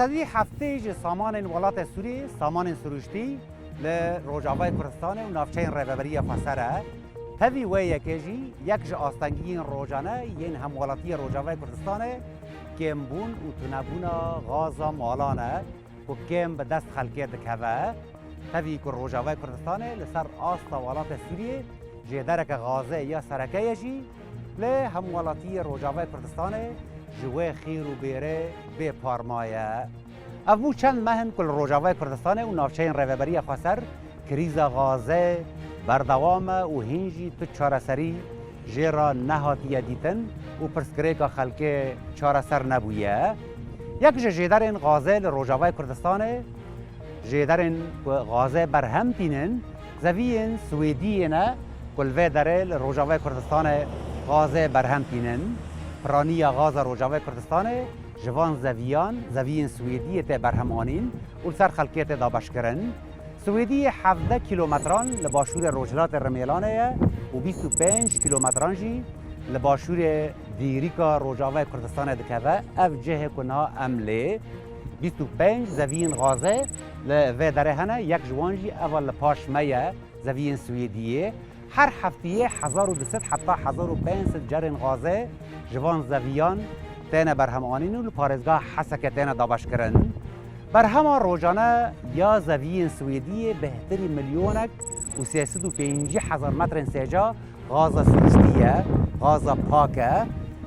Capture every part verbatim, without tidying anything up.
Sedî heftê ji samanên welatê Sûriyê, samanên sirûştî li Rojavayê Kurdistanê û navçeyên Rêveberiya Xweser e. Tevî wê yekê jî yek ji astengiyên rojane yên hemwelatiyê Rojavayê Kurdistanê kêmbûn û tunebûna gaza malan e ku kêm bi dest xelkê dikeve. Tevî ku Rojavayê Kurdistanê li ser asta welatê Sûriyê jêdereke gazê ya sereke ye jî, lê hemwelatiyê Rojavayê Kurdistanê ji wê xîr û bêrê bê parma ye. Ev bû çend meh in ku li Rojavayê Kurdistanê û navçeyên Rêveberiya Xweser krîza gazê berdewam e û hîn jî tu çareserî jê re nehatiye dîtin û pirsgirêka xelkê çareser nebûye. Yek ji jêderên gazê li Rojavayê Kurdistanê, jêderên ku gazê berhem tînin, zeviyên Swêdiyê ne ku li vê derê li Rojavayê Kurdistanê gazê berhem tînin. Piraniya gaza Rojavayê Kurdistanê ji van zeviyan, zeviyên Swêdiyê tê berhem anîn û li ser xelkê tê dabeşkirin. Swêdiyê hevdeh kîlometran li başûrê rojhilatê Rimêlanê ye û bîst û pênc kîlometran jî li başûrê dîrîka Rojavayê Kurdistanê dikeve. Ev cihê ku niha em lê bîst û pênc zeviyên gazê li vê derê hene, yek ji wan jî eva li paş me ye, zeviyên Swêdiyê. Her heftiyê hezar û du sed heta hezar û pênc sed cerên gazê ji van zeviyan têne berhemanîn û li parêzgeha Hesekê têne dabeşkirin. Berhema rojane ya zeviyên Swêdiyê bêhtirî milyonek û sê sed û pêncî hezar metrên sêca gaza siruştî ye, gaza pak e.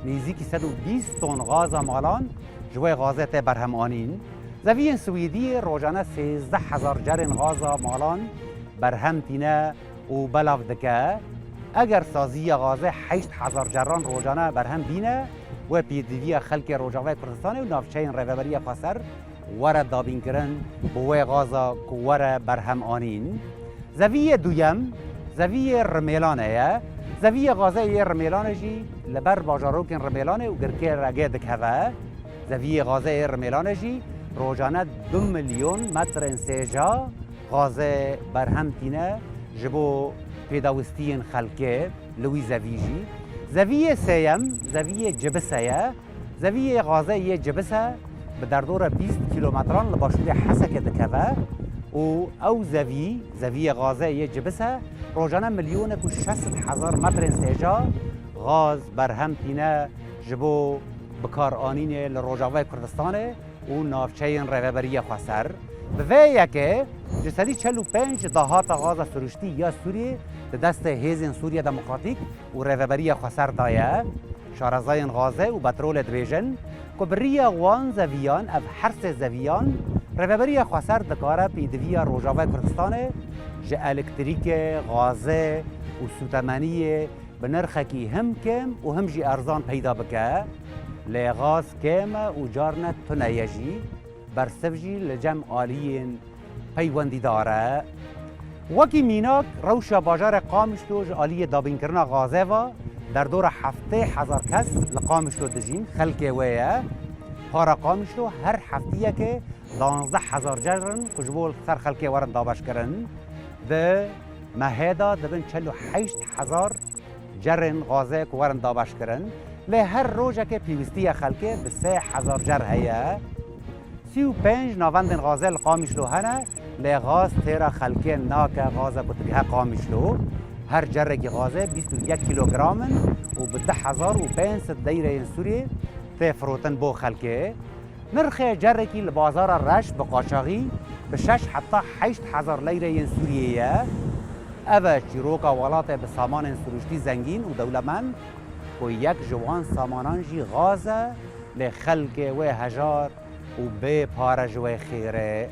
Nêzîkî sed û bîst ton gaza malan ji wê gazê tê berhemanîn. Zeviyên Swêdiyê rojane sêzdeh hezar cerên gaza malan berhem tîne û belav dike. Eger saziya gazê heşt hezar cerran rojane berhem bîne, wê pêdiviya xelkê Rojavayê Kurdistanê û navçeyên Rêveberiya Xweser were dabînkirin, bi wê gaza ku were berhem anîn. Zeviyê duyem, zeviyê Rimêlanê ye. Zeviyê gazê yê Rimêlanê jî li ber bajarokên Rimêlanê û Girkê Regê dikeve. Zeviyê gazê yê Rimêlanê jî rojane du milyon metrên sêca gazê berhem tîne ji bo pêdawistiyên xelkê li wî zevî jî. Zeviyê sêyem, zeviyê Cibise ye. Zeviyê gazê yê Cibise bi derdora bîst kîlometran li başûrê Hesekê dikeve û ew zevî, zeviyê gazê yê Cibise, rojane milyonek û şeş sed hezar metrên sêca gaz berhem tîne ji bo bikaranînê li Rojavayê Kurdistanê û navçeyên Rêveberiya Xweser. Bi vê yekê ji sedî çel û pênc ji dahata gaza siruştî ya Sûriyê di destê Hêzên Sûriya Demokratîk û Rêveberiya Xweser de ye. Şarezayên gazê û petrolê dibêjin ku bi riya wan zeviyan, ev her sê zeviyan, Rêveberiya Xweser dikare pêdiviya Rojavayê Kurdistanê ji elektrîkê, gazê û sûtemeniyê bi nirxekî him kêm û him jî erzan peyda bike. Lê gaz kêm e û carna tune ye jî, bersiv jî li cem aliyên peywendîdar e. Wekî mînak, rewşa bajarê Qamişlo ji aliyê dabînkirina gazê ve derdora heftê hezar kes li Qamişlo dijîn, xelkê wê ye. Para Qamişlo her heftiyekê danzdeh hezar cer in ku ji bo li ser xelkê werin dabeşkirin. Di mehê de dibin çel û heşt hezar cerên gazê ku werin dabeşkirin, lê her rojekê pêwîstiya xelkê bi sê hezar cer heye. Sî û pênc navendên gazê li Qamişlo hene, lê gaz têra xelkê nake, gaza ku digihe Qamişlo. Her cerekî gazê bîst û yek kîlogram in û bi du hezar û pênc sed leyreyên Sûriyê tê firotin bo xelkê. Nirxê cerekî li bazara reş bi qaçaxî bi şeş heta heşt hezar leyreyên Sûriyê ye. Ev e çîroka welatê bi samanên siruştî zengîn û dewlemend ku yek ji wan samanan jî gaz e, lê xelkê wê hejar û bê pare ji wê xêr e.